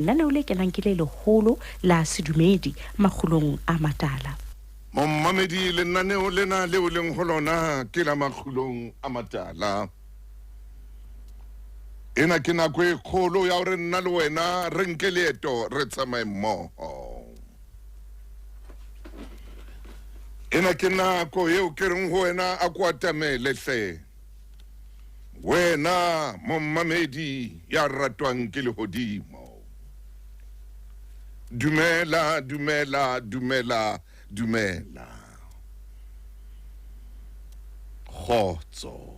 Lenaneo le kenang ke le leholo la sedumedi Makgulong a Matala. Momamedi, lenaneo lena leo leng ho lona ke la Makgulong a Matala. Ena ke nako e kgolo ya hore nna le wena re nke leeto re tsamaye mmoho. Ena ke nako eo ke reng ho wena a ko atamele hle. Wena momamedi ya ratwang ke lehodimo. Dumela, dumela, dumela, dumela. Kgotso.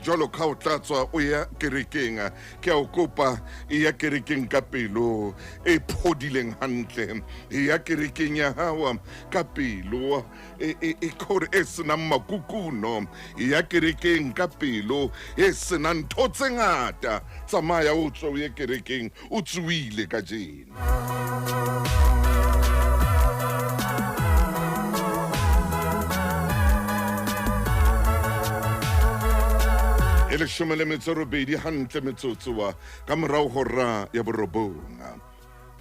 Jwalo ka o tla tswa o ya kerekeng, ke a o kopa, e ya kerekeng ka pelo e phodileng hantle, e ya kerekeng ya hao ka pelo e, e, e kore e senang makukuno, e ya kerekeng ka pelo e senang ntho tse ngata. Tsamaya o tswe o ye kerekeng o tsoile kajeno. E leshome le metso robedi hantle metsotsoa ka morao hora ya borobong.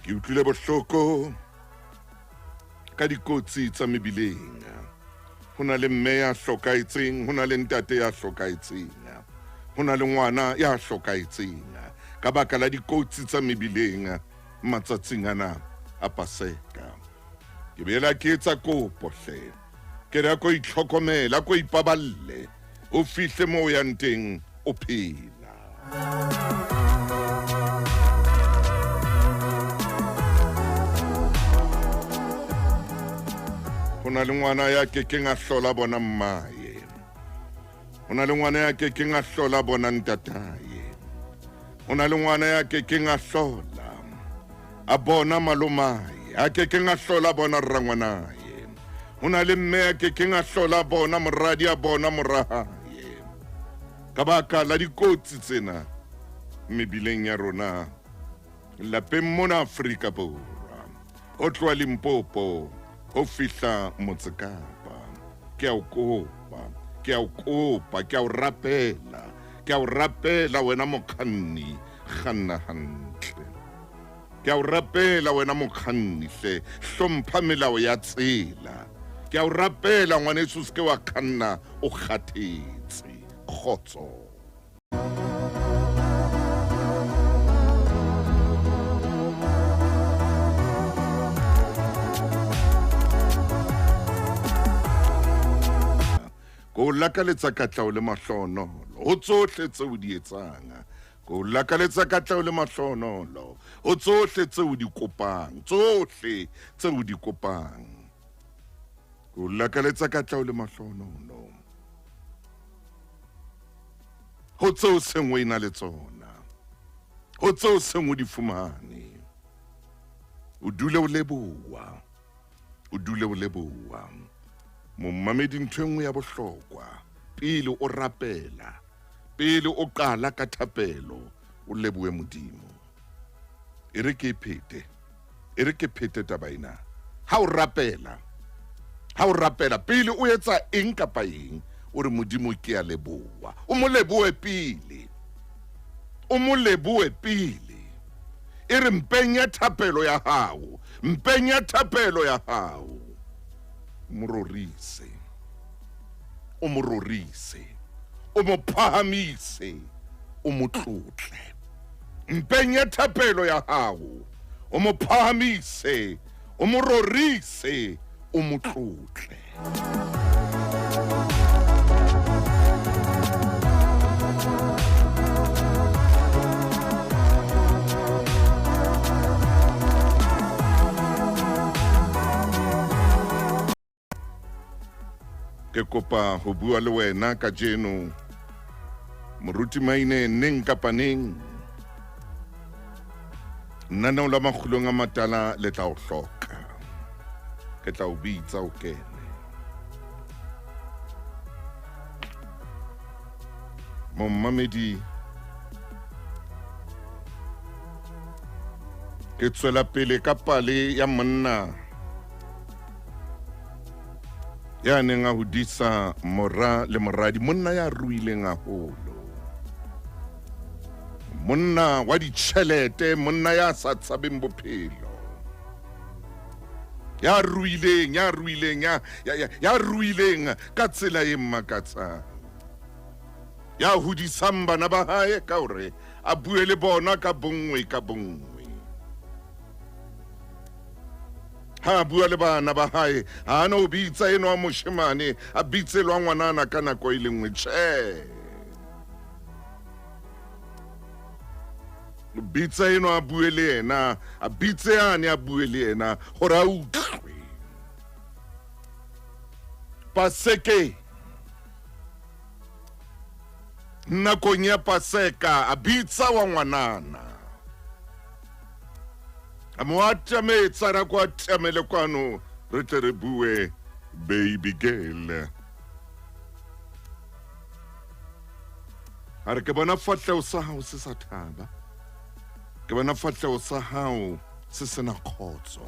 Ke utlwile bohloko ka dikotsi tsa mebileng. Ho na le mme ya hlokahetseng, ho na le ntate ya hlokahetseng, ho na le ngwana ya hlokahetseng ka baka la dikotsi tsa mebileng matsatsing ana a Paseka. Ke boela ke etsa kopo hle, ke re a ko itlhokomele, a ko ipaballe, o fihle mo o yang teng o phela. Ho na le ngwana ya kekeng a hlola bona mmae, ho na le ngwana ya kekeng a hlola bona ntatae, ho na le ngwana ya kekeng a hlola a bona malomae, a kekeng a hlola bona rrangwanae, ho na le mme ya kekeng a hlola bona moradi a bona morahae ka baka la dikotsi tsena mebileng ya rona lapeng mona Afrika Borwa, ho tloha Limpopo ho fihla Motse Kapa. Ke a o kopa, ke a o kopa, ke a o rapela, ke a o rapela wena mokganni, kganna hantle. Ke a o rapela wena mokganni hle, hlompha melao ya tsela. Ke a o rapela ngwaneso, o se ke wa kganna o kgathetse. Kgotso. Ke o lakaletsa katleho le mahlohonolo ho tsohle tseo o di etsang. Ke o lakaletsa katleho le mahlohonolo ho tsohle tseo o di kopang, tsohle tseo o di kopang. Ke o lakaletsa katleho le mahlohonolo ho tseo seng o ena le tsona, ho tseo seng o di fumane. O dule o leboha, o dule o leboha. Momamedi, ntho e nngwe ya bohlokwa, pele o rapela, pele o qala ka thapelo, o lebohe Modimo. E re ke e phete, e re ke phete taba ena. Ha o rapela, ha o rapela, pele o etsa eng kapa eng, o re Modimo ke a leboha. O mo lebohe pele, o mo lebohe pele. E re mpeng ya thapelo ya hao, mpeng ya thapelo ya hao, mo rorise, o mo rorise, o mo phahamise, o mo tlotle. Mpeng ya thapelo ya hao, o mo phahamise, o mo rorise, o mo tlotle. Ke kopa ho bua le wena kajeno, Moruti Maine, neng kapa neng. Lenaneo la Makgulong a Matala le tla o hloka. Ke tla o bitsa o kene. Mommamedi, ke tswela pele ka pale ya monna ya neng a hodisa mora le moradi, monna ya ruileng haholo, monna wa ditjhelete, monna ya sa tshabeng bophelo, ya ruileng, ya ruileng, ya, ya, ya, ya ruileng ka tsela e mmakatsang, ya hodisang bana ba hae ka hore a bue le bona ka bonngwe ka bonngwe. Ha a bua le bana ba hae, ha a no bitsa enwa moshemane, a bitselwa ngwanana ka nako e le nngwe. Tjhe. O bitsa enwa a bue le yena, a bitse yane a bue le yena hore a utlwe. Paseke, nakong ya Paseka, a bitsa wa ngwanana, a mo atametsa, ra ko atamele kwano re tle re bue, baby girl. A re, ke bona fahleho sa hao se sa thaba, ke bona fahleho sa hao se sena kgotso,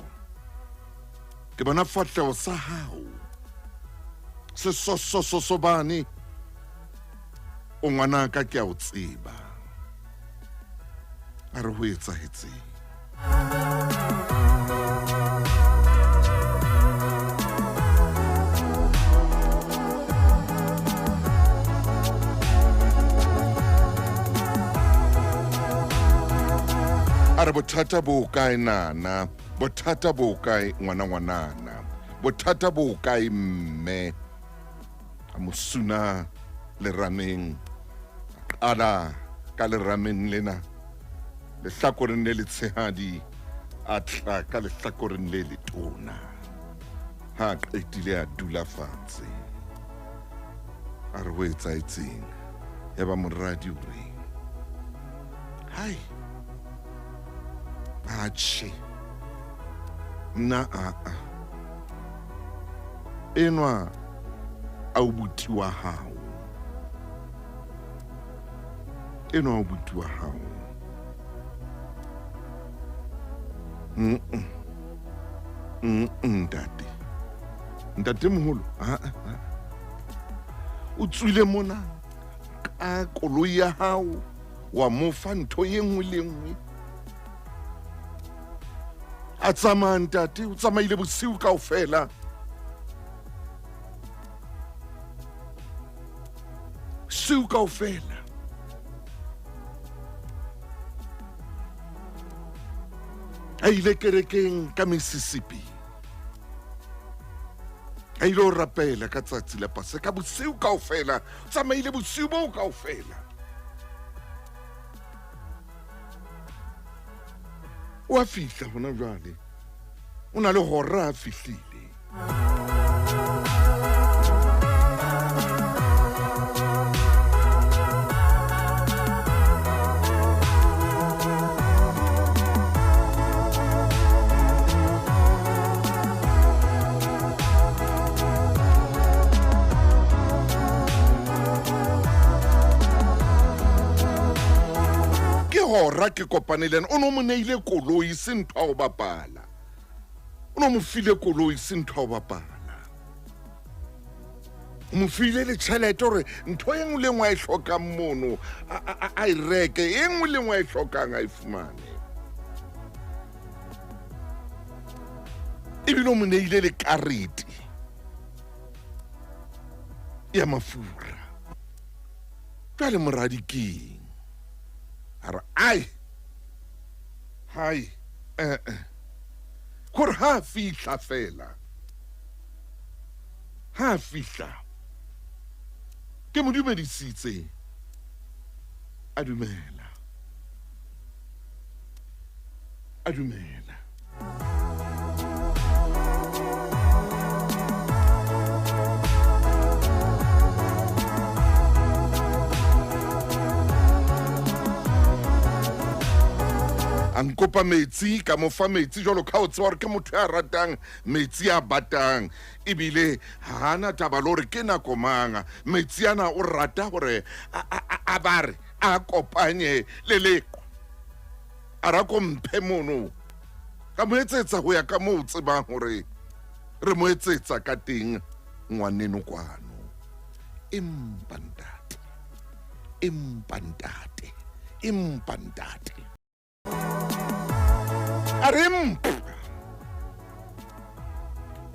ke bona fahleho sa hao se sosososobane. O ngwanaka, ke a o tseba. A re, ho etsahetseng? A re, bothata bo kae nana? Bothata bo kae ngwana ngwanana? Bothata bo kae mme? A mo suna lerameng, a qala ka lerameng lena lehlakoreng le letshehadi, a tla ka lehlakoreng le letona. Ha a qetile a dula fatshe, a re, ho etsahetseng? Ya ba moradi o re, hai, atjhe, nna aa enwa aubuti wa hao, enwa aubuti wa hao. Ntate, ntate moholo, o tswile mona ka koloi ya hao, wa mo fa ntho e nngwe le nngwe, a tsamaya. Ntate, o tsamaile bosiu kaofela, siu kaofela. A ile kerekeng ka Mississippi, a ile ho rapela ka tsatsi la Paseka. Bosiu kaofela, tsamaile bosiu boo kaofela. O a fihla hona jwale, o na le hora a fihlile. Ke hora ke kopane le yena. O no mo neile koloi, se ntho ya ho bapala. O no mo file koloi, se ntho ya ho bapala. O mo file le tjhelete hore ntho e nngwe le nngwe a e hlokang mono a e reke, e nngwe le nngwe a e hlokang a e fumane. Ebile o mo neile le karete ya mafura. Jwale moradi keng? A re, ai, hai, eh, eh. Gore ha a fihla fela, ha a fihla, ke mo dumedisitse, a dumela, a dumela. A nkopa metsi, ka mo fa metsi jwalo ka o tseba hore ke motho ya ratang metsi a batang, ebile ha ana taba le hore ke nako mang. Metsi ana o rata hore a bare a kopanye le leqhwa, a ra ko mphe mono. Ka mo etsetsa ho ya ka moo o tsebang hore re mo etsetsa ka teng ngwaneno kwano. Empa ntate, empa ntate, empa ntate, a re empa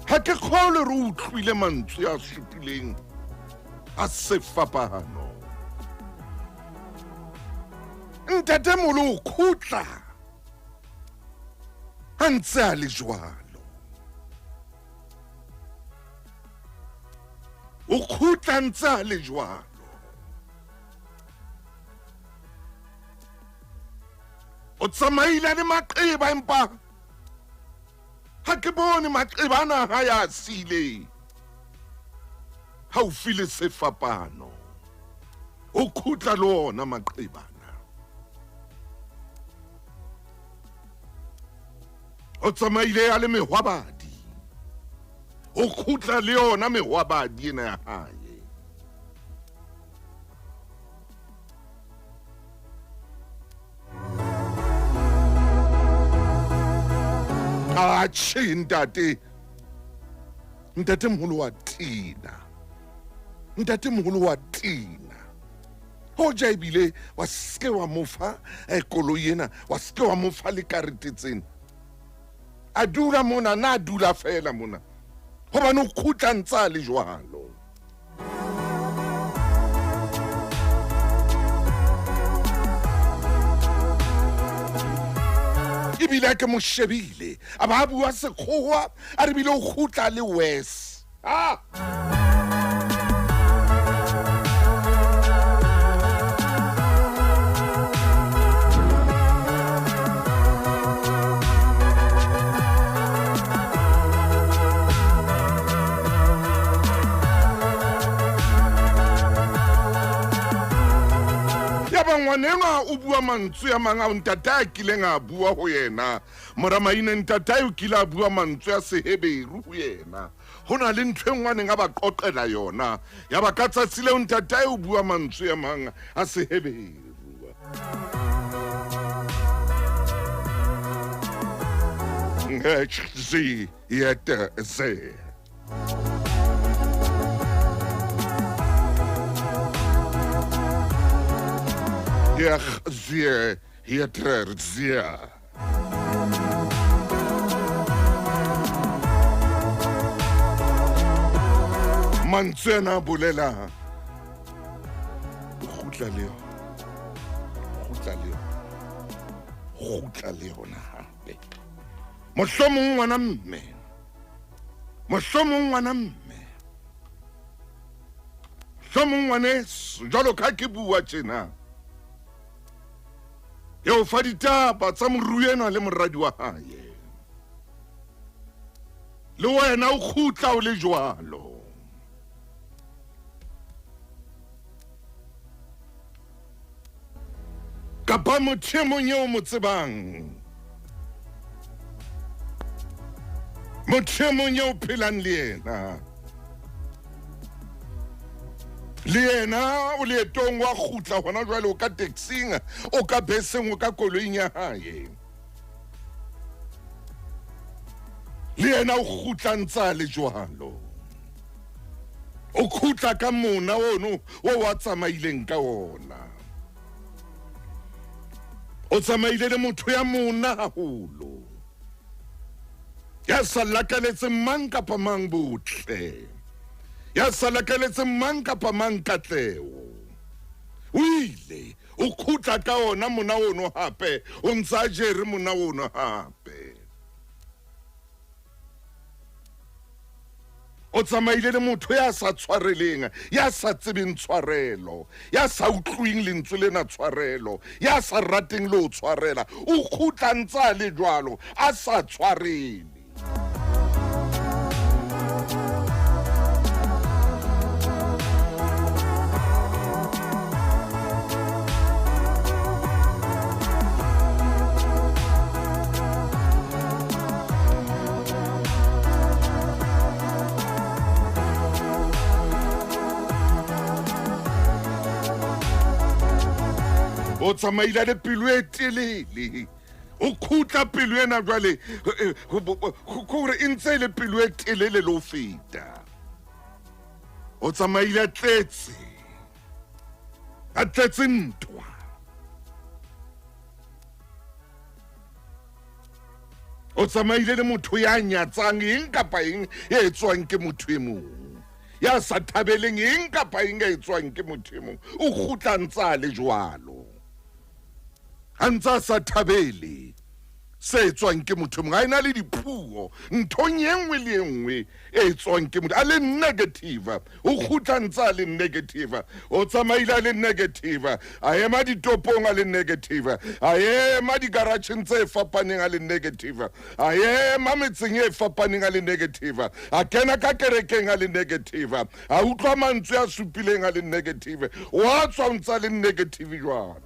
ha ke kgolwe re utlwile mantswe a supileng a sefapano. Ntate molo o khutla a ntse a le jwalo, o khutla ntse a le jwalo. O tsamaile le maqeba, empa ha ke bone maqeba ana ha ya siileng haufi le sefapano. O khutla le ona maqebana. O tsamaile a le mehwabadi, o khutla le yona mehwabadi ena ya hae. Atjhe ntate, ntate moholo wa tena, ntate moholo wa tena. Hoja ebile wa seke wa mo fa koloi ena, wa seke wa mo fa le karete tsena. A dula mona, na dula fela mona, hobane o khutla ntse a le jwalo. Ebile a ke mo shebile, a ba bua sekgowa, a re bile o khutla le wes. Ah! Yaba ngwanenwa o bua mantswe a mang ao ntate a kileng a bua ho yena. Mora Maine, ntatae o kile a bua mantswe a Seheberu ho yena. Ho na le ntho e nngwe a neng a ba qoqela yona. Yaba ka tsatsi leo ntatae o bua mantswe a mang a Seheberu. H Z yete Z. Yeh Z yete Z. Mantswe ana a bolela o kgutla le yona, kgutla le yona, kgutla le yona hape. Mohlomong ngwana mme, mohlomong ngwana mme, mohlomong ngwaneso, jwalo ka ke bua tjena, eo fa ditaba tsa morui enwa le moradi wa hae. Le wena o kgutla o le jwalo. Kapa motho e mong eo mo tsebang, motho e mong eo phelang le yena, le yena o leetong wa kgutla hona jwale, o ka taxing, o ka beseng, o ka koloing ya hae, le yena o kgutla ntse a le jwalo. O khutla ka mona ono o wa tsamaileng ka ona. O tsamaile le motho ya mona haholo, ya sa lakaletseng mang kapa mang botle, ya sa lakaletseng mang kapa mang katleho. O ile o khutla ka ona mona ono hape, o ntse a jere mona ono hape. O tsamaile le motho ya sa tshwareleng, ya sa tsebeng tshwarelo, ya sa utlwing lentswe lena tshwarelo, ya sa rateng le ho tshwarela. O kgutla ntse a le jwalo, a sa tshwarele. O tsamaile le pelo e telele. O khutla pelo ena jwale gore e ntse e le pelo e telele le ho feta. O tsamaile a tletse. A tletse ntwa. O tsamaile le motho ya nyatsang eng kapa eng e etswang ke motho e mong. Ya sa thabeleng eng kapa eng e etswang ke motho e mong. O kgutla ntse a le jwalo. A ntse a sa thabele se etswang ke motho e mong. A ena le dipuo nthong e nngwe le e nngwe e etswang ke motho. A le negative. O kgutla ntse a le negative. O tsamaile a le negative. A ema ditopong a le negative. A ema digaratšheng tse fapaneng a le negative. A ema metseng e fapaneng a le negative. A kena ka kerekeng a le negative. A utlwa mantswe a supileng a le negative. Wa tswa ntse a le negative jwalo.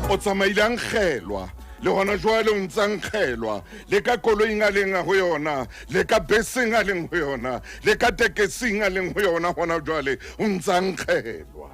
O tsamaile a nkgelwa le gona jwale o ntse a nkgelwa le ka koloing a leng ho yona le ka beseng a leng ho yona le ka tekesing a leng ho yona gona jwale o ntse a nkgelwa.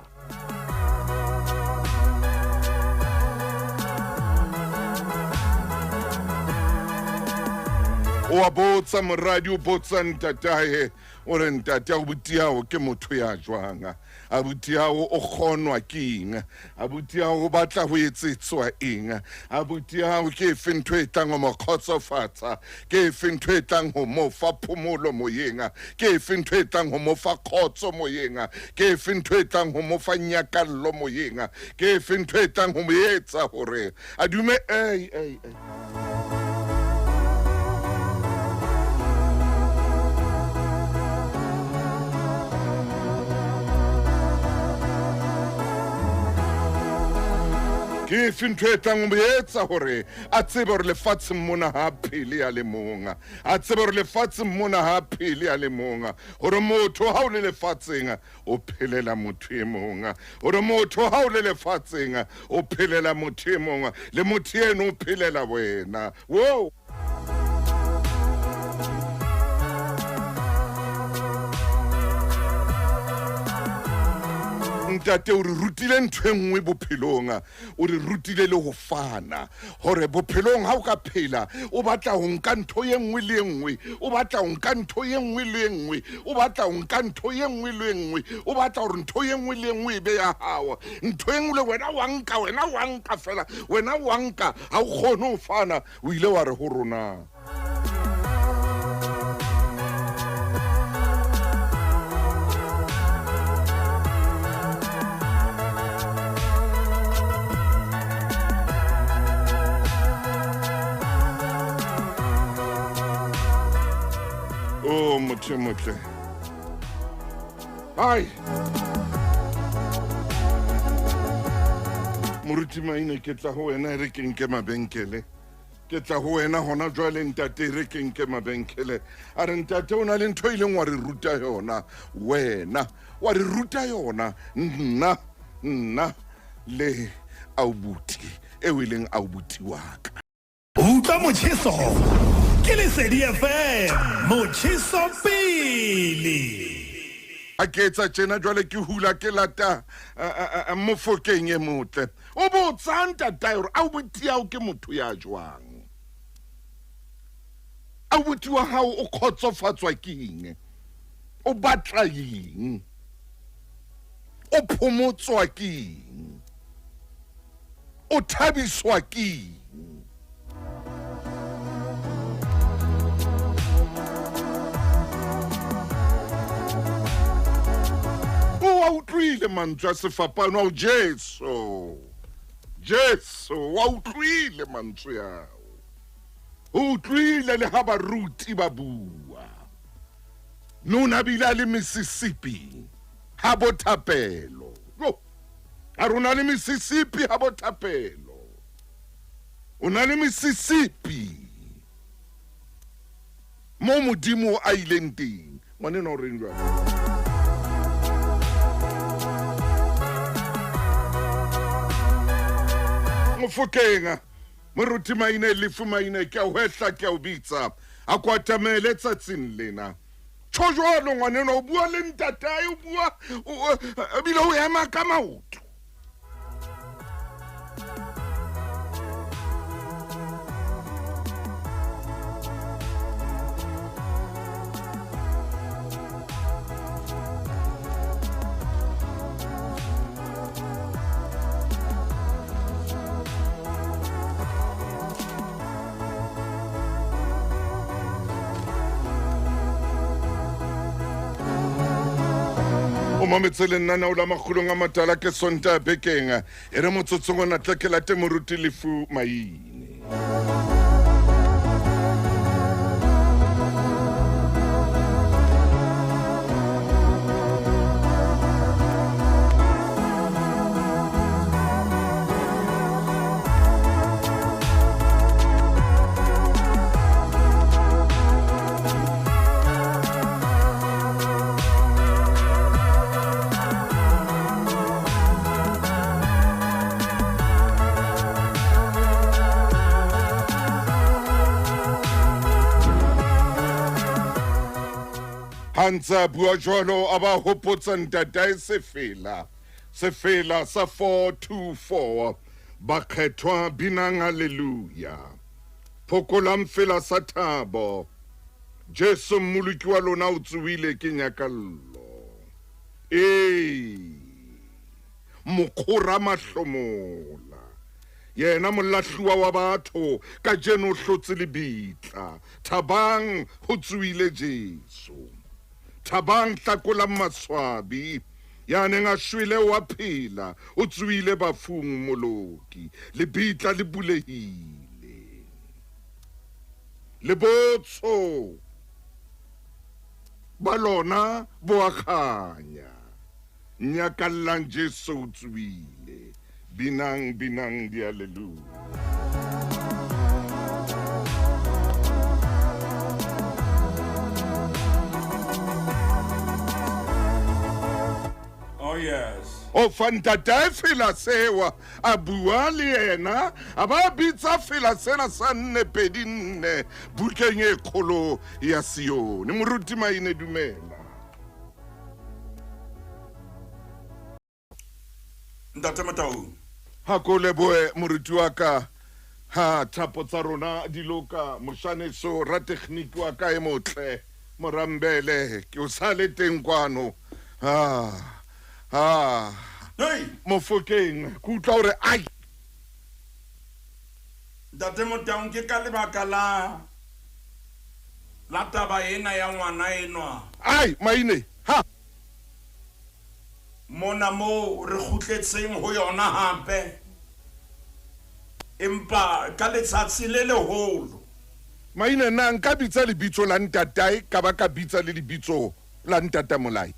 O a botsa moradi o botsa ntatae o re ntate abuti ao ke motho ya jwang, abuti ao o kgonwa ke eng, abuti ao o batla ho etsetswa eng, abuti ao ke efe ntho e tlang ho mo kgotsofatsa, ke efe ntho e tlang ho mo fa phomolo moyeng, ke efe ntho e tlang ho mo fa kgotso moyeng, ke efe ntho e tlang ho mo fa nyakallo moyeng, ke efe ntho e tlang ho mo etsa hore a dume ei ei ei. Ke efe ntho e tlang ho mo etsa hore a tsebe hore lefatsheng mona ha phele a le mong, a tsebe hore lefatsheng mona ha phele a le mong, hore motho ha o le lefatsheng o phelela motho e mong, hore motho ha o le lefatsheng o phelela motho e mong, le motho eno o phelela wena. Wo ntate o re rutile ntho e nngwe bophelong, o re rutile le ho fana, hore bophelong ha o ka phela o batla ho nka ntho e nngwe le e nngwe, o batla ho nka ntho e nngwe le e nngwe, o batla ho nka ntho e nngwe le e nngwe, o batla hore ntho e nngwe le e nngwe e be ya hao, ntho e nngwe le wena wa nka, wena wa nka fela, wena wa nka, ha o kgone ho fana. O ile wa re ho rona, o motho e motle. Ai moruti Maine, ke tla ho wena e re ke nke mabenkele, ke tla ho wena hona jwale ntate e re ke nke mabenkele. A re ntate o na le ntho e ileng wa re ruta yona, wena wa re ruta yona, nna nna le aubuti eo e leng aubuti wa ka. Utlwa motjheso ke Lesedi FM, motjheso pele. A ke etsa tjena jwale ke hula ke lata mofokeng e motle. O botsa ntatae hore abuti ao ke motho ya jwang, abuti wa hao o kgotsofatswa ke eng, o batla eng, o phomotswa ke eng, o thabiswa ke eng. O a utlwile mantswe a sefapano ao Jesu, Jesu wa utlwile mantswe ao, o utlwile le ha baruti ba bua. Mme o na bile a le Mississippi ha bo thapelo. Jo, a re o na le Mississippi ha bo thapelo, o na le Mississippi mo Modimo a ileng teng. Ngwaneno o reng jwale? Mofokeng Moruti Maine Lefu Maine ke a o hwehla ke a o bitsa a ko atamele tsatsing lena. Tjho jwalo ngwanenwa o bua le ntatae o bua ebile o ema ka maoto. O mametse lenaneo la makgulong a matala ke Sontaha bekeng e re motsotsong ona tle ke late moruti Lefu Maine. Ha ntse a bua jwalo a ba hopotsa ntatae sefela sefela sa 424 bakgethwa binang haleluya phokolang fela sa thabo Jesu mmoloki wa lona o tsohile ke nyakallo ee mokgora mahlomola yena molahluwa wa batho kajeno o hlotse lebitla thabang ho tsohile Jesu thabang hlakolang maswabi ya neng a shwele o a phela o tsohile bafung mmoloki lebitla le bulehile le botsho ba lona bo a kganya nyakallang Jesu o tsohile binang binang dialeluya. Oh yes. O fa ntatae fela sewa a bua le yena a ba bitsa fela sena sa 424 bukeng e kgolo ya Sione. Moruti Maine dumela. Ntate Motaung. Ha ko lebohe moruti wa ka ha thapo tsa rona di loka moshaneso ratekgniki wa ka e motle Morambele ke o sale teng kwano ha ha Hey, Mofokeng ke utlwa hore ai Ntate Motaung ke ka lebaka la la taba ena ya ngwana enwa. Ai Maine ha Mona moo re kgutletseng ho yona hape empa ka letsatsi le leholo. Maine na nka bitsa lebitso la ntatae ka ba ka bitsa le lebitso la ntata Molai?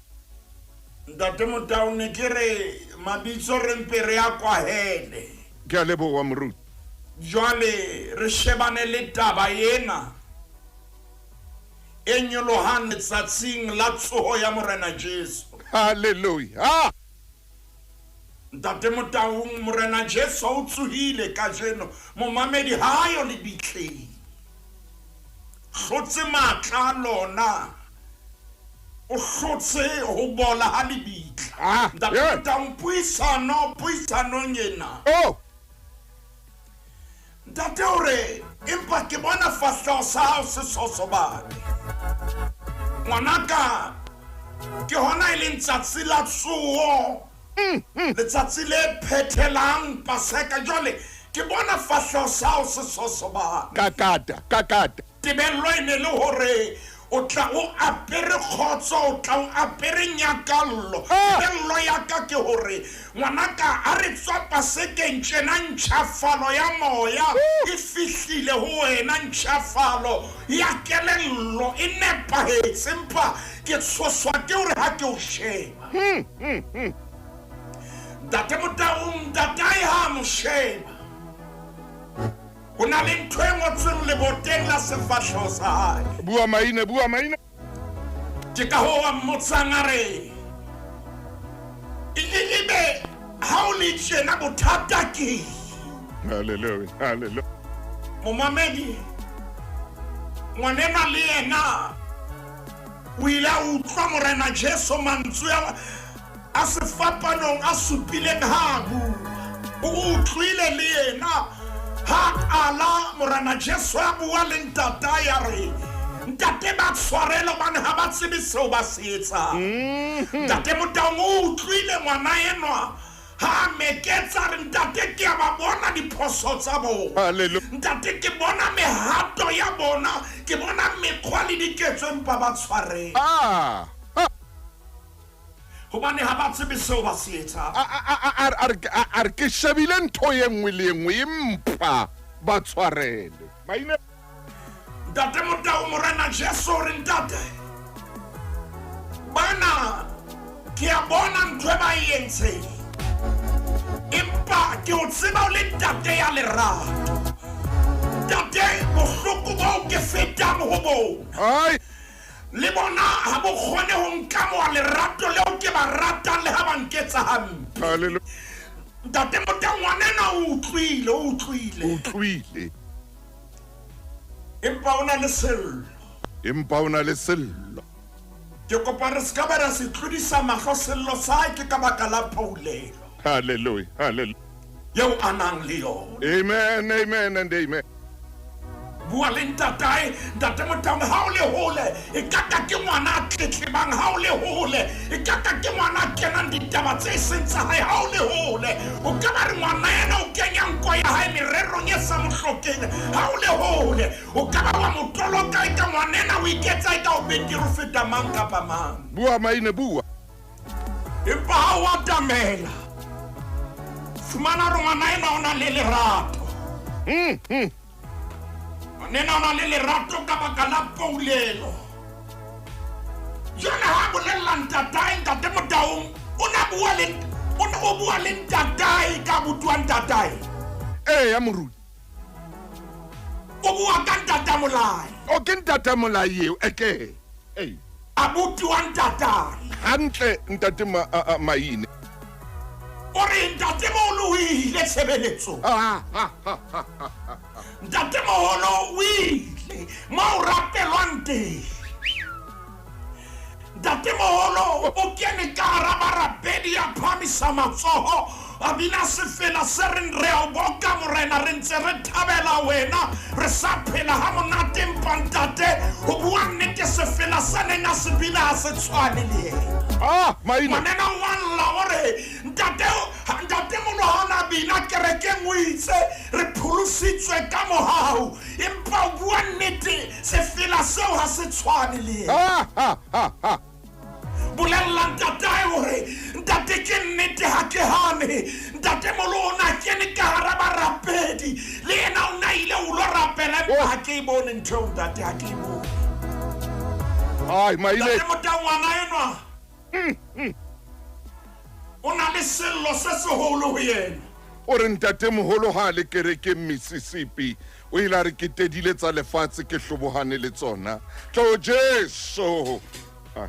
Ntate Motau ne ke re mabitso re mpe re a kwahele. Ke a leboha moruti. Jwale re shebane le taba ena e nyolohang letsatsing la tsoho ya Morena Jesu. Hallelujah. Ntate Motaung, Morena Jesu o tsohile kajeno. Momamedi ha a yo lebitleng. Hlotse matla a lona. O hlotse ho bola ha lebitla. Ah, Ntate yeah. Motaung, puisano, puisanong ena. Oh. Ntate o re, empa ke bona fahleho sa hao se sosobane. Ngwanaka, ke hona e leng tsatsi la tsoho. Letsatsi le phethelang Paseka. Jwale, ke bona fahleho sa hao se sosobane. Kakata, kakata. Tebello e ne le hore o tla o apere kgotso, o tla o apere nyakallo. Ah! Tebello ya ka ke hore ngwanaka a re tswa Pasekeng tjena ntjhafalo ya moya e fihlile ho wena, ntjhafalo ya kelello e nepahetse, empa ke tshoswa ke hore ha ke o sheba. Ntate Motaung, ntatae ha mo sheba. Ho na le ntho e ngotsweng leboteng la sefahleho sa hae. Bua Maine, bua Maine. Ke ka hoo a mmotsang a re, ebe ha o le tjena bothata ke? Hallelujah, hallelujah. Momamedi, ngwanenwa le yena o ile a utlwa Morena Jesu mantswe a sefapanong a supileng ha a bua. O utlwile le yena ha qala Morena Jesu a bua le ntatae a re, Ntate ba tshwarele hobane ha ba tsebe seo ba se etsang. Ntate Motaung o utlwile ngwana enwa ha a meketsa a re, Ntate ke a ba bona diphoso tsa bona. Hallelujah. Ntate ke bona mehato ya bona, ke bona mekgwa le diketso empa ba tshwarele. Ah, ah. Hobane ha ba tsebe seo ba se etsang. A, a, a, a, a re, a, a re ke shebile ntho ye nngwe le ye nngwe empa ba tshwarele. Maine. Ntate Motau, Morena Jesu o re, Ntate, bana ke a bona ntho e ba e entseng, empa ke o tseba o le ntate ya lerato. Ntate, bohloko boo ke fetang ho bona, Ai. le bona ha bo kgone ho nkamoha lerato leo ke ba ratang le ha ba nketsa hampe. Hallelujah. Ntate Motau, ngwanena o utlwile, o utlwile. Utlwile. Empa o na le sello. Empa o na le sello. Ke kopa re se ka ba ra se tlodisa mahlo sello sa hae ke ka baka la poulelo. Hallelujah, hallelujah. Eo a nang le yona. Amen, amen and amen. Bua le ntatae, Ntate Motaung, ha o le hole, e ka ka ke ngwana a tletlebang, ha o le hole, e ka ka ke ngwana a kenang ditaba tse seng tsa hae, ha o le hole, o ka ba re ngwana ena o kenya nko ya hae mererong e sa mo hlokeng, ha o le hole, o ka ba wa mo toloka e ka ngwana ena o iketsa e ka o betere ho feta mang kapa mang. Bua maine, bua. Empa ha o atamela, fumana hore ngwana ena o na le lerato. Ngwanena o na le lerato ka baka la poulelo. Jwale ha bolella ntatae, Ntate Motaung, o na bua le, o ne o bua le ntatae ka abuti wa ntatae. Ee, ya moruti. O bua ka ntata molai. O ke ntata molai eo, eke. Ei. Abuti wa ntatae. Hantle ntate Maine. O re ntate moholo o ile tshebeletsong. Ntate moholo o ile mo o rapelwang teng. Ntate moholo o kene ka hara barapedi a phahamisa matsoho a bina sefela se reng re a o boka Morena, re ntse re thabela wena, re sa phela ha monate empa ntate ho bua nnete sefela se neng a se bina ha se tshwane le yena. Ah, maine. Ngwanena wa lla o re ntate, ntate moholo ha na bina kerekeng o itse re pholositswe ka mohau, empa o bua nnete sefela seo ha se tshwane le yena. Ah, ha, ha, ha. Bolella ntatae hore ntate ke nnete ha ke hane, ntate moholo o na kene ka hara barapedi le yena o na ile o lo rapela empa ha ke e bone ntho eo ntate, ha ke e bone. Ai, maile. Ntate Motau, ngwana enwa o na le sello se seholo ho yena. O re ntate moholo ha le kerekeng Mississippi, o ile a re ke tedile tsa lefatshe ke hlobohane le tsona. Tlo Jesu. Ah,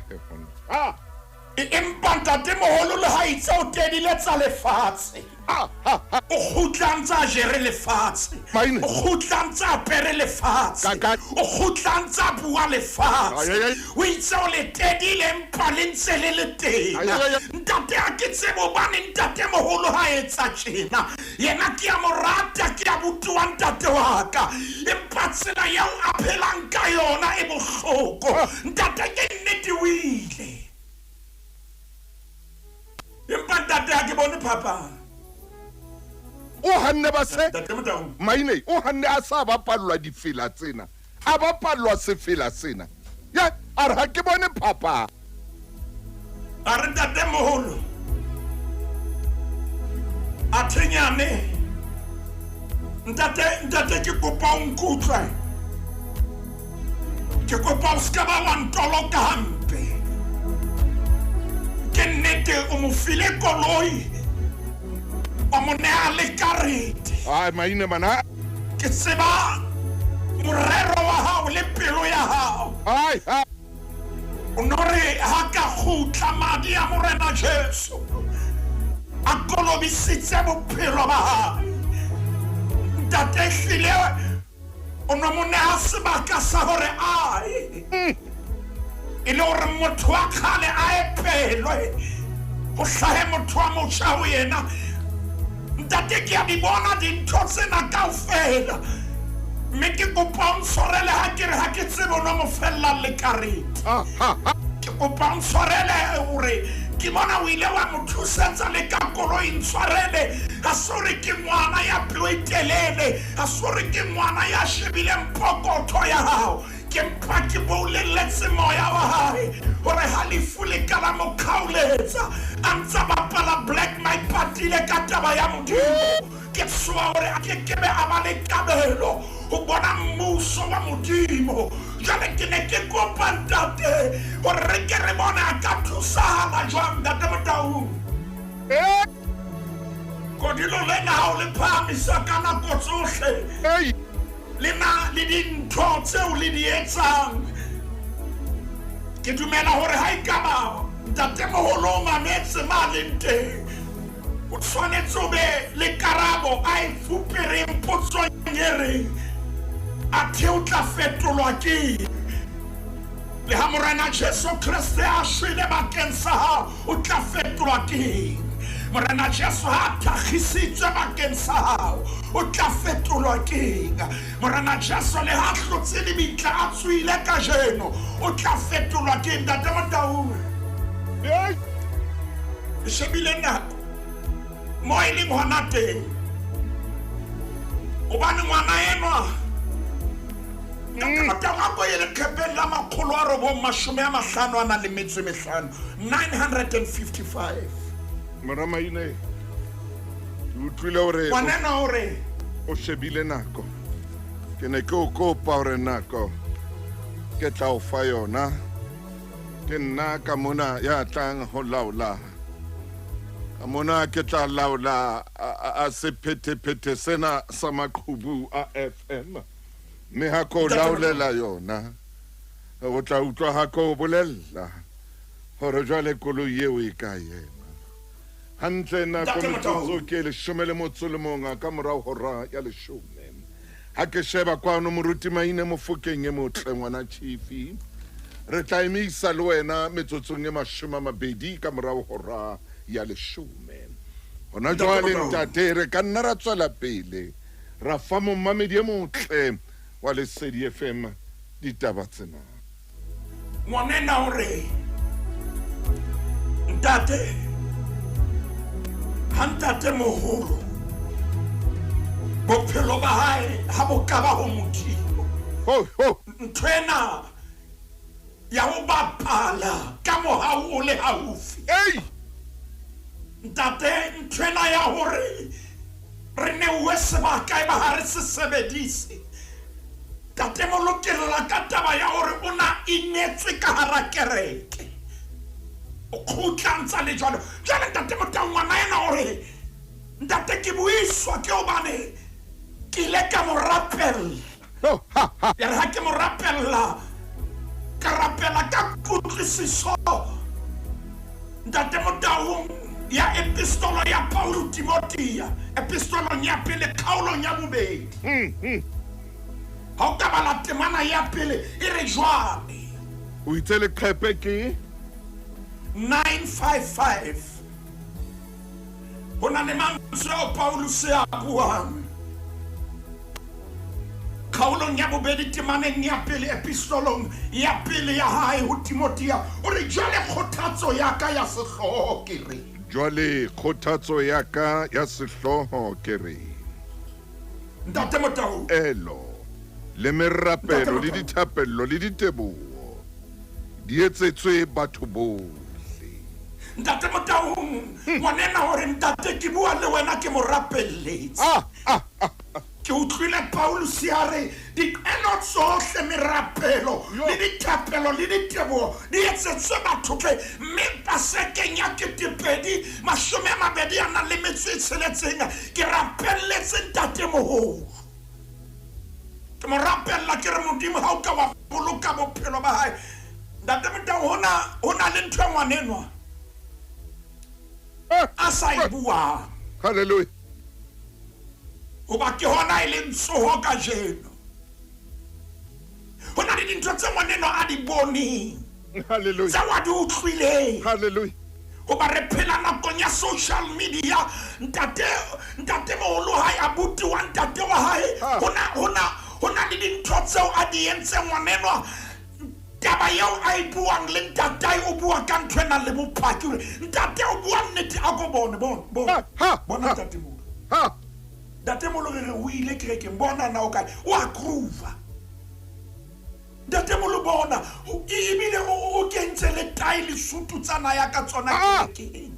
ah. Empa ntate moholo le ha itse o tedile tsa lefatshe. Ah, ah, ah. O kgutla ntse a jere lefatshe. Maine. O kgutla ntse a apere lefatshe. Ka, ka. O kgutla ntse a bua lefatshe. Ai, ai, ai. O itse o le tedile empa le ntse le le teng. Ai, ai, ai. Ntate ha ke tsebe hobane ntate moholo ha etsa tjena. Yena ke a mo rata, ke a abuti wa ntate wa ka. Empa tsela eo a phelang ka yona e bohloko. Ntate ke nnete o ile. Empa ntate ha ke bone phapang. O hanne ba se Ntate Motaung. Maine, o hanne a sa bapallwa difela tsena. A bapallwa sefela sena. Ya, a re ha ke bone phapang. A re ntate moholo. A thenyane. Ntate, ntate ke kopa o nkutlwe. Ke kopa o ska ba wa ntoloka hampe. Ke nnete o mo file koloi. O mo neha le karete. Ai, maine mana. Ke tseba morero wa hao le pelo ya hao. Ai, ai. O no re ha ka kgutla madi a Morena Jesu a kolobisitse bophelo ba hae. Ntate ehlile o no mo neha sebaka sa hore ae e le hore motho wa kgale a epelwe ho hlahe motho wa motjha ho yena. Ntate ke a di bona dintho tsena kaofela, mme ke kopa o ntshwarele ha ke re ha ke tsebe o no mo fella le karete. Ke kopa o ntshwarele hore ke bona o ile wa mo thusetsa le ka koloi. Ntshwarele, ha se hore ke ngwana ya pelo e telele, ha se hore ke ngwana ya shebileng pokotho ya hao. Ke mpa ke boulelletse moya wa hae hore ha lefu le ka la mo kgaoletsa a ntsa bapala black maipatile ka taba ya Modimo. Ke tshoha hore a ke kebe a ba le kabelo ho bona mmuso wa Modimo. Jwale ke ne ke kopa ntate hore re ke re bone a ka thusahala jwang. Ntate Motaung, kodilo lena ha o le phahamisa ka nako tsohle, le na le dintho tseo le di etsang. Ke dumela hore ha ekaba ntatemoholo o mametse ma leng teng, o tshwanetse o be le karabo a e fupereng potsong e reng athe o tla fetolwa ke eng. Le ha Morena Jesu Kreste a shwele bakeng sa hao, o tla fetolwa ke eng? Morena Jesu ha a thakgisitswe bakeng sa hao, o tla fetolwa ke eng? Morena Jesu le ha hlotse lebitla a tswile kajeno, o tla fetolwa ke eng? Ntate Motaung, ke shebile nako mo e leng hona teng, hobane ngwana enwa Ntate Motaung a ko ye leqhepeng la 955, 955. Mora Maine, ke utlwile hore ngwanena hore o shebile nako. Ke ne ke o kopa hore nako ke tla o fa yona. Ke nna ka mona ya tlang ho laola. Ka mona ke tla laola a sephethephethe sena sa maqhubu a FM. Mme ha ko laolela yona, o tla utlwa ha ko bolella hore jwale koloi eo e ka ema. Hantle nako metsotso ke 11 ka morao hora ya 10. Ha ke sheba kwano moruti Maine Mofokeng e motle ngwana Chifi, re tla emisa le wena metsotsong e 20 ka morao hora ya 10. Hona jwale ntate re ka nna ra tswela pele ra fa momamedi e motle wa Lesedi FM ditaba tsena. Ngwanena hore ntate ha ntate moholo bophelo ba hae ha bo ka ba ho Modimo. Ntho ena ya ho bapala ka mohau o le haufi. Ntate ntho ena ya hore re neuwe sebaka e ba ha re se sebedise. Ntate mo lokela ka taba ya hore o na inetswe ka hara kereke. O kgutla ntsa le jwalo. Jwale ntate Motaung ngwana ena hore ntate ke buiswa ke hobane ke ile ka mo rapella. Ya re ha ke mo rapella, ka rapela ka kutlwisiso. Ntate Motaung ya epistolo ya Paulo Timothea, epistolong ya pele kgaolong ya bobedi. Ha o ka bala temana ya pele e re jwale. O itse leqhepe ke 955. Ho na le mantswe ao Paulus a buang kgaolong ya bobedi temaneng ya pele epistolong ya pele ya hae ho Timothea, o re jwale kgothatso ya ka ya sehlooho ke re. Jwale kgothatso ya ka ya sehlooho ke re. Ntate Motaung, elo le merapelo le dithapello le diteboho di etsetswe batho bohle. Ntate Motaung, ngwanena hore ntate ke bua le wena ke mo rapelletse. Ke utlwile Paulus a re diqelo tsohle merapelo le dithapelo le diteboho di etsetswe batho tle, mme pasekeng ya 2026 ke rapelletse ntate moholo. Ke mo rapella ke re Modimo ha o ka wa boloka bophelo ba hae. Ntate Motaung, ho na le ntho e ngwanenwa a sa e buang. Hallelujah. Hoba ke hona e leng tsoho kajeno. Ho na le dintho tse ngwaneno a di boneng. Hallelujah. Tseo a di utlwileng. Hallelujah. Hoba re phela nakong ya social media, ntate ntatemoholo hae abuti wa ntate wa hae, Ha. ho na le dintho tseo a di entseng ngwanenwa. Taba eo a e buang le ntatae, o bua ka ntho e nang le bopaki hore ntate o bua nnete, a ko bone, bone, bone. Ha, ha, Bona ha. ntatemoholo. Ha. Ntatemoholo re re o ile kerekeng, bona na o kae, o a groove-a. Ntatemoholo bona, ebile o kentse le tae le sutu tsa na ya ka tsona Ah! kerekeng.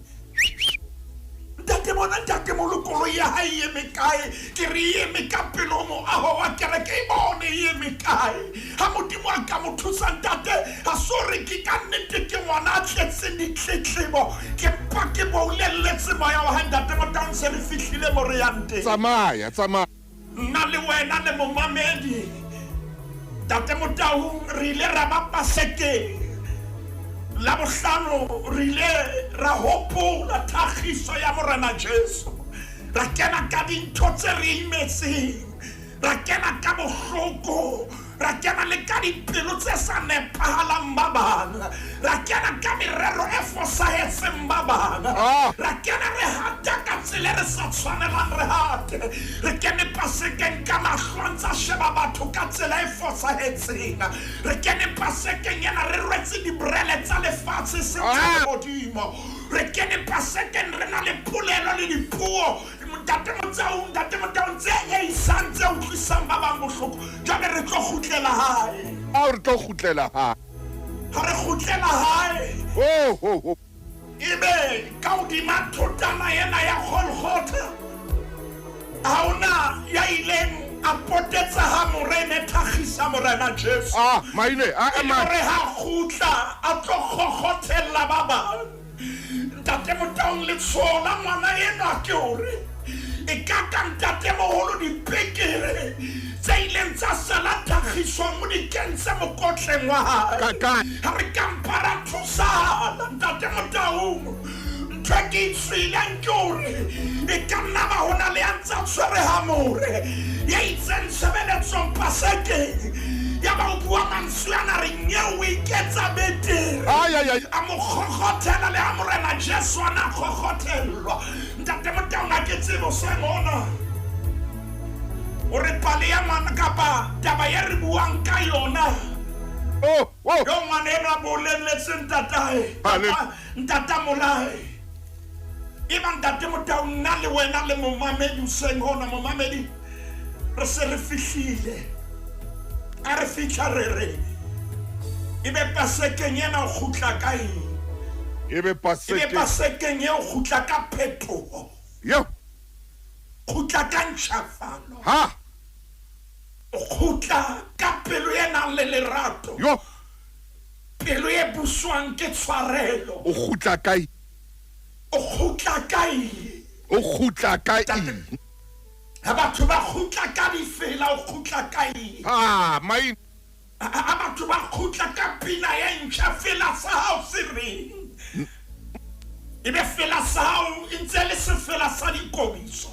Ntate bona, ntatemoholo koloi ya hae e eme kae? Ke re e eme ka pele ho moaho wa kereke, e bone e eme kae? Ha Modimo a ka mo thusa ntate, ha so re ke ka nnete ke ngwana a tletseng ditletlebo, ke mpa ke boulelletse moya wa hae. Ntate Motaung, se re fihlile mo re yang teng. Tsamaya, tsamaya. Nna le wena le momamedi, Ntate Motaung, re ile ra ba Pasekeng la bohlano, re ile ra hopola thakgiso ya Morena Jesu. Ra kena ka dintho tse re imetseng, ra kena ka bohloko, ra kena le ka dipelo tse sa nepahalang ba bang, ra kena ka merero e fosahetseng ba bang, Ah. ra kena re hata ka tsela e re sa tshwanelang re hate. Re kene Pasekeng ka mahlo a ntsa sheba batho ka tsela e fosahetseng. Re kene Pasekeng ena re rwetse dibrele tsa lefatshe seng tsa Ah. lehodimo. Re kene Pasekeng re na le polelo le dipuo, Ntate Motaung, Ntate Motaung, tse eisang, tse utlwisang ba bang bohloko. Jwale re tlo kgutlela hae. Ao, re tlo kgutlela hae. Ha re kgutlela hae, Oh, ho, ho. ebe ka hodima thotana ena ya Golgotha, ha hona ya ileng a potetsa ha morena thakgisa Morena Jesu. Ah, maine, ah, E le ma. hore ha kgutla a tlo kgokgothella ba bang. Ntate Motaung, letshoho la ngwana enwa ke hore e ka ka ntatemoholo dipekere tse ileng tsa sala thakgisong o di kentse mokotleng wa hae. Ka kae? Ha re ka mpa ra thusana, Ntate Motaung. Ntho e ke e tswileng ke hore e ka nna ba ho na le ya ntsa tshwere hamore, ya itseng tshebeletsong Pasekeng, ya ba o bua mantswe ana re nyeo o iketsa betere. Ai, ai, ai. A mo kgokgothela le ha Morena Jesu a na kgokgothellwa. Ntate Motaung, ha ke tsebe hoseng hona hore pale ya ngwana kapa taba e re buang ka yona, Oh, oh. yo ngwana enwa a bolelletse ntatae, ntata molae. E ba Ntate Motaung, nna le wena le momamedi hoseng hona, momamedi, re se re fihlile. A re fihla re re ebe Pasekeng ena o kgutla ka eng? Ebe Ebe Pasekeng. Pasekeng eo kgutla ka phetoho, Yo. kgutla ka ntjhafalo, Ha. o kgutla ka pelo e nang le lerato, Yo. pelo e buswang ke tshwarelo. O kgutla kae? O kgutla ka eng? O kgutla ka eng? Ha batho ba kgutla ka difela, o kgutla ka eng? Ah, maine. Ha batho ba kgutla ka pina e ntjha, fela sa hao se reng? Ebe fela sa hao e ntse le sefela sa dikobiso.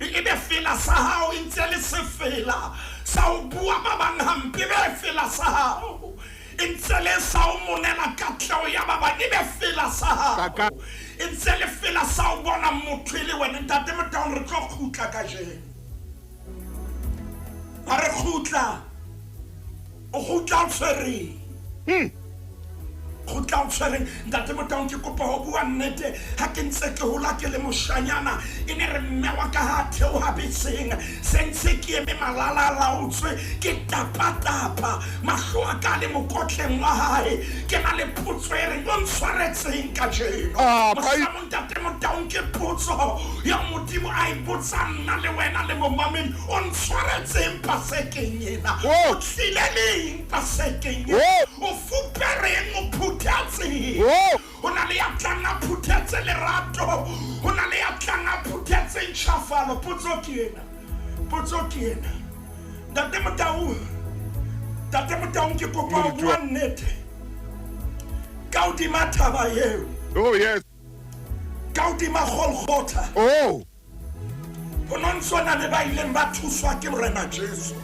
Ebe fela sa hao e ntse le sefela sa ho bua ba bang hampe. Ebe fela sa hao e ntse le sa ho monela katleho ya ba bang. Ebe fela sa hao Ka- e ntse le fela sa ho bona motho e le wena. Ntate Motaung, re tlo kgutla kajeno. Ha re kgutla, o kgutla o tshwereng? Kgutla o tshwereng? Ntate Motaung, ke kopa ho bua nnete. Ha ke ntse ke hola ke le moshanyana, e ne re mme wa ka ha theoha beseng, se ntse ke eme malala a laotswe, ke tapatapa, mahlo a ka le mokotleng wa hae, ke na le potso e reng o ntshwaretseng kajeno. Ah, Mohlomong Ntate Motaung, ke potso ya Modimo a e botsang nna le wena le momamedi, o ntshwaretseng Pasekeng ena? Oh. O tlile leng Pasekeng ena? Oh. O fupereng, o phuthetseng? Oh. Ho na le ya tlang a phuthetse lerato, ho na le ya tlang a phuthetse ntjhafalo. Potso ke ena, potso ke ena, Ntate Motaung. Ntate Motaung, ke kopa ho bua nnete ka hodima thaba eo, Oh, yes. ka hodima Golgotha. Oh. Ho no ntso na le ba ileng ba thuswa ke Morena Jesu.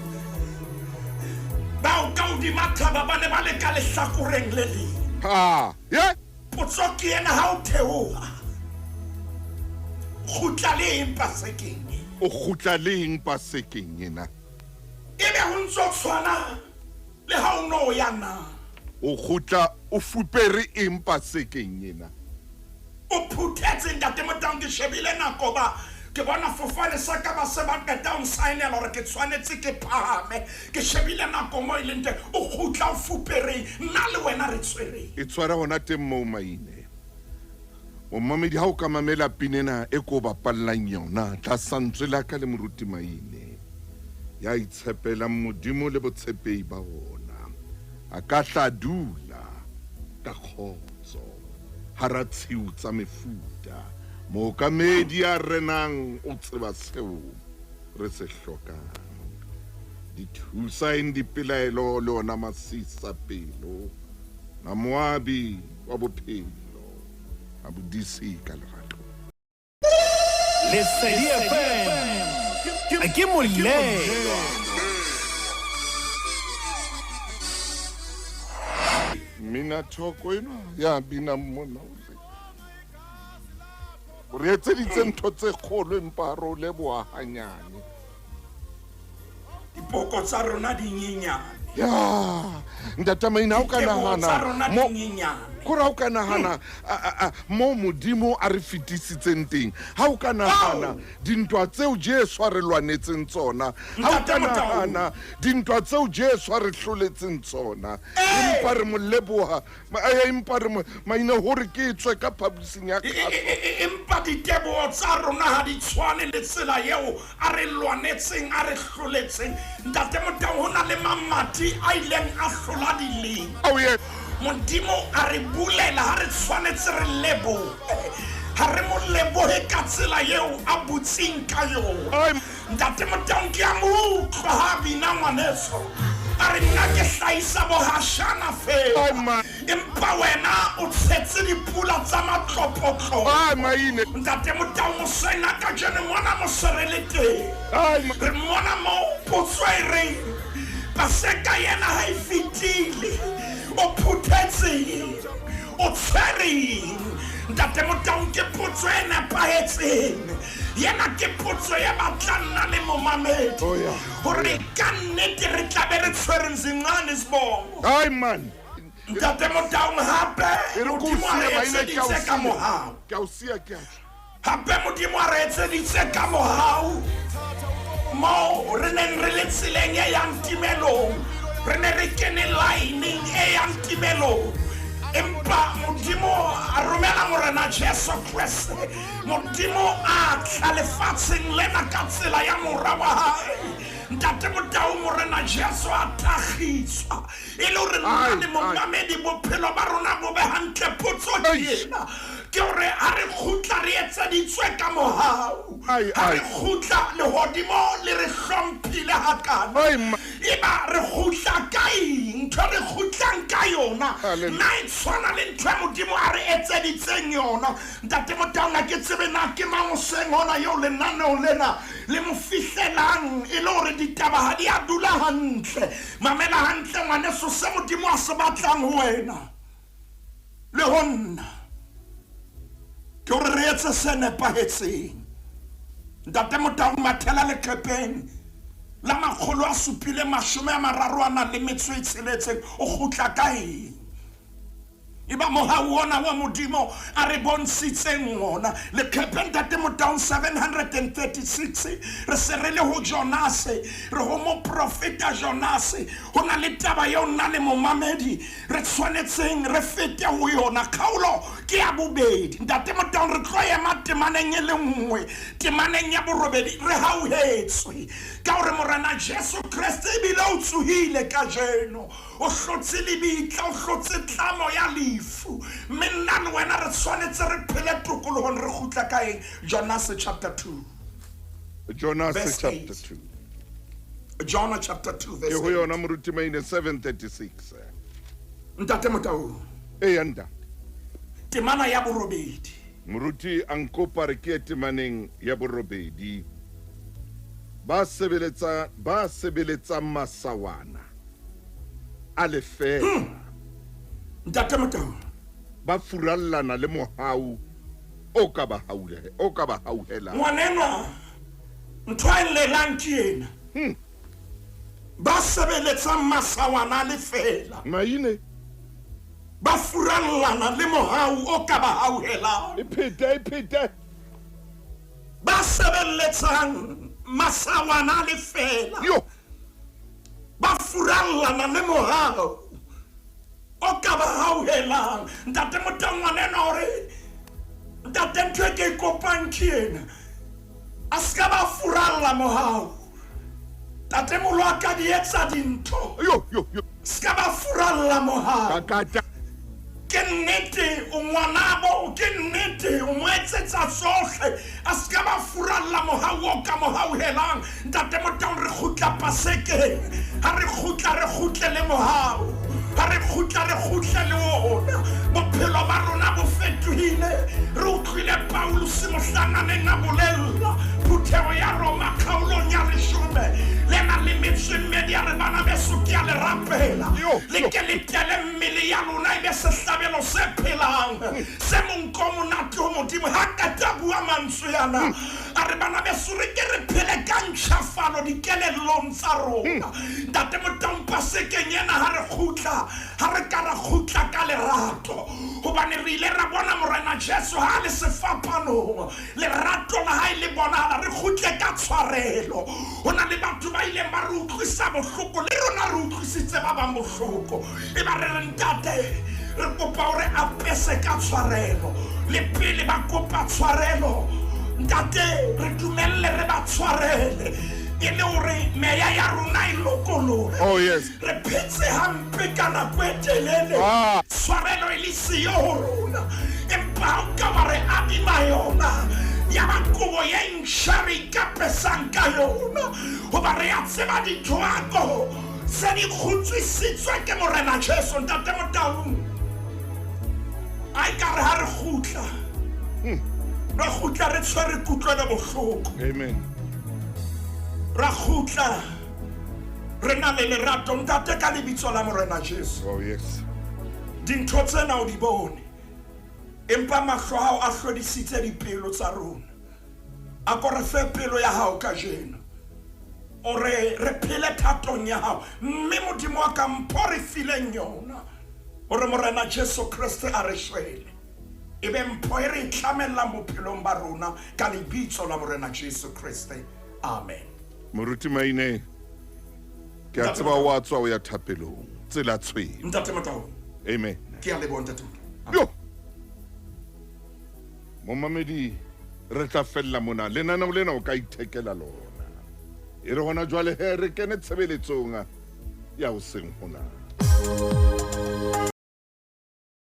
Bao ka hodima thaba ba ne ba le ka lehlakoreng le leng. Ha, ye? Potso ke ena ha o theoha. Kgutla le eng pasekeng? O kgutla le eng pasekeng ena? Ebe ho ntso tshwana le ha o no ya na? O kgutla o fupere eng pasekeng ena? O phuthetse Ntate Motaung, ke shebile nako ba ke bona fofane sa ka ba se ba qeta ho nsaenela hore ke tshwanetse ke phahame. Ke shebile nako mo e leng teng, o kgutla o fupereng, nna le wena re tshwereng. E tshwara hona teng moo Maine. Momamedi ha o ka mamela pina ena e ko bapallang yona tlasa ntswe la ka le Moruti Maine ya itshepelang Modimo le botshepehi ba ona, a ka hla dula ka kgotso hara tshiu tsa mefuta. Mookamedi ya renang o tseba seo re se hlokang. Dithusa eng dipelaelo le ona masisa pelo na moabi wa bophelo a bodise ka lerato. Lesedi FM ke molelwa. Mmina thoko enwa ya binang mona o re etseditse ntho tse kgolo empa re o leboha hanyane. Dipoko tsa rona di nyenyane. Ya, Ntate Maine, ha o ka nahana mo kore ha o ka nahana mo Modimo a re fetisitseng teng, ha o ka nahana dintwa tseo Jesu a re lwanetseng tsona, ha o ka nahana dintwa tseo Jesu a re hloletseng tsona, empa re mo leboha, empa re Maine hore ke tswe ka phaposing ya kgaso. Empa diteboho tsa rona ha di tshwane le tsela eo a re lwanetseng, a re hloletseng. Ntate Motaung, ho na le mamati a ileng a hlola dileng. Oh, yeah. Modimo a re bulela ha re tshwanetse re lebohe. Ha re mo lebohe ka tsela eo a butseng ka yona. Ntate Motaung, ke a mo utlwa ha bina ngwaneso. A re nna ke hlahisa bohashana fela. Empa wena o tshetse dipula tsa matlopotlopo. Ntate Motaung, hoseng ha kajeno mona mo se re le teng. Re mona moo potso e reng Paseka yena ha e fetile, o phuthetseng, o tshwereng? Ntate Motaung, ke potso e nepahetseng. Yena ke potso e batlang nna le momamedi hore ka nnete re tla be re tshwereng zincane sibongo. Ai man. Ntate Motaung, hape Modimo a re etseditse ka mohau. Ke a o siya, ke a tla. Hape Modimo a re etseditse ka mohau moo re neng re le tseleng e yang timelong, re ne re kene lineng e yang timelong, empa Modimo a romela Morena Jesu Kreste. Modimo a tla lefatsheng lena ka tsela ya mora wa hae. Ntate Motaung, Morena Jesu a thakgiswa e le hore nna le momamedi bophelo ba rona bo be hantle. Potso ke ena, ke hore ha re kgutla re etseditswe ka mohau, ha re kgutla lehodimo le re hlomphile hakana, eba re kgutla ka eng? Ntho re kgutlang ka yona na e tshwana le ntho e Modimo a re etseditseng yona? Ntate Motaung, ha ke tsebe na ke mang hoseng hona eo lenaneo lena le mo fihlelang e le hore ditaba ha di a dula hantle. Mamela hantle ngwaneso, se Modimo a se batlang ho wena le ho nna ke hore re etse se nepahetseng. Ntate Motaung, mathela leqhepeng la 736, o kgutla ka eng? Eba mohau ona wa Modimo a re bontshitseng ona. Leqhepeng Ntate Motaung 736, re se re le ho Jonase, re ho moprofeta Jonase. Ho na le taba eo nna le momamedi re tshwanetseng re fete ho yona. Kgaolo ke ya bobedi. Ntate Motaung, re tlo ema temaneng e le nngwe, temaneng ya borobedi. Re hauhetswe ka hore Morena Jesu Kreste ebile o tsohile kajeno. O hlotse lebitla, o hlotse tlamo ya lefu. Mme nna le wena re tshwanetse re phele tokolohong, re kgutla ka eng? Jonase chapter 2. Jonase chapter 2. Jonah chapter 2 verse 8. Ke ho yona Moruti Maine 736. Ntate Motaung. Eya ntate. Temana ya borobedi. Moruti a nkopa re ke temaneng ya borobedi. Ba sebeletsang masawana a lefela. Ntate Motau. Ba furallana le mohau o ka ba hauhelang. Ngwanenwa ntho e llelang ke ena. Ba sebeletsang masawana a lefela. Maine. Ba furallana le mohau o ka ba hauhelang. E phete. Ba sebeletsang masawana a lefela. Yo. Ba furallana le mohau o ka ba hauhelang. Ntate Motau ngwanenwa hore ntate ntho e ke e kopang ke ena. A se ka ba furalla mohau. Ntate molo a ka di etsa dintho. Yo. Se ka ba furalla mohau. Kakata. Ke nnete o ngwanabo, ke nnete o mo etsetsa tsohle. A se ka ba furalla mohau o ka mo hauhelang. Ntate Motau re kgutla Pasekeng. Ha re kgutla re kgutle le mohau. Ha re kgutla re kgutle le ona. Bophelo ba rona bo fetohile. Re utlwile Paulus mohlanganeng a bolella phutheho ya Roma kgaolong ya 10 le na le metso e mmedi a re bana beso ke a le rapela. Le ke le tele mmele ya lona e be sehlabelo se phelang se monko o monate ho Modimo. Ha ka ta bua mantswe ana a re bana beso re ke re phele ka ntjhafalo dikelellong tsa rona. Ntate Motau Pasekeng ena ha re kgutla, ha re ka ra kgutla ka lerato, hobane re ile ra bona Morena Jesu ha le sefapanong lerato la hae le bonahala. Re kgutle ka tshwarelo. Ho na le batho ba ileng ba re utlwisa bohloko, le rona re utlwisitse ba bang bohloko. E ba re re ntate re kopa hore apese ka tshwarelo, le pele ba kopa tshwarelo ntate re dumelle re ba tshwarele e le hore meya ya rona e lokolohe. Oh yes. Re phetse hampe ka nako e telele. Tshwarelo e le siyo ho rona, empa ha o ka wa re adima yona ya ba kobo ye ntjha re ikapesang ka yona, hoba re a tseba dithoako tse di kgutswisitswe ke Morena Jesu. Ntate Motau a e ka re ha re kgutla, re kgutla re tshwere kutlwelo bohloko. Amen. Ra kgutla re na le lerato ntate ka lebitso la Morena Jesu. Oh yes. Dintho tsena o di bone, empa mahlo a hao a hlodisitse dipelo tsa rona. A ko re fe pelo ya hao kajeno, o re re phele thatong ya hao, mme Modimo wa ka mpho re fileng yona hore Morena Jesu Kreste a re shwele, e be mpho e re e tlamellang bophelong ba rona ka lebitso la Morena Jesu Kreste. Amen. Moruti Maine, ke a tseba wa tswa o ya thapelong tsela tshweu. Ntate Motau. Amen. Ke a leboha ntate Motau. Yo. Momamedi re tla fella mona lenaneo lena o ka ithekela lona. E re hona jwale he re kene tshebeletsong ya hoseng hona.